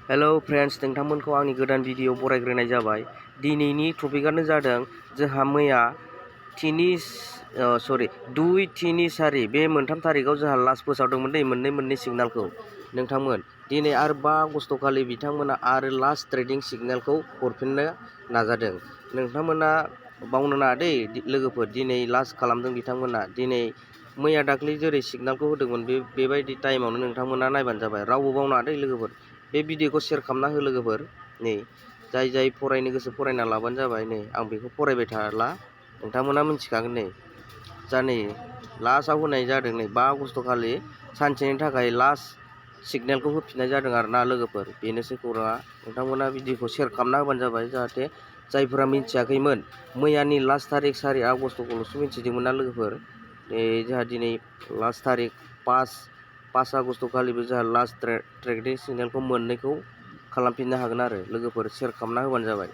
Hello friends, नोंथांमोनखौ आंनि गोदान video बरायग्रोनाय जाबाय। दिनैनि टपिकआनो जादों जोंहा मैया 2, 3, 4 बे मोनथाम थारिखआव जोंहा लास्ट फोसावदोंमोन दै मोननै सिगनेलखौ। नोंथांमोन दिनै आरो 5 आगस्टखालि बिथांमोना आरो लास्ट ट्रेडिं सिगनेलखौ हरफिननो नाजादों। नोंथांमोना बावनो नाङा दै लोगोफोर, दिनै लास्ट खालामदों बिथांमोना। दिनै मैया दाख्लै जेरै सिगनेलखौ होदोंमोन बेबायदि टाइमावनो नोंथांमोना नायबानो जाबाय। रावबो बावनाङा दै लोगोफोर। बे भिडिअखौ शेयार खालामना हो लोगोफोर। नै जाय फरायनो गोसो फरायना लाबानो जाबाय। नै आं बेखौ फरायबाय थाला, नोंथांमोना मिथिखागोन। नै लास्टआव होनाय जादों। नै 5 आगस्टखालि सानसेनि थाखाय लास्ट सिगनेलखौ होफिननाय जादों आरोना लोगोफोर। बेनोसै खौराङा। नोंथांमोना भिडिअखौ शेयार खालामना होबानो जाबाय, जाहाथे जायफोरा मिथियाखैमोन मैयानि लास्ट थारिख 4 आगस्टखौल'सो मिथिदोंमोन ना लोगोफोर। जोंहा दिनै लास्ट थारिख 5 आगस्टखालिबो जोंहा लास्ट ट्रेडिं सिगनेलखौ मोननैखौ खालामफिननो हागोन आरो लोगोफोर। शेयार खालामना होबानो जाबाय।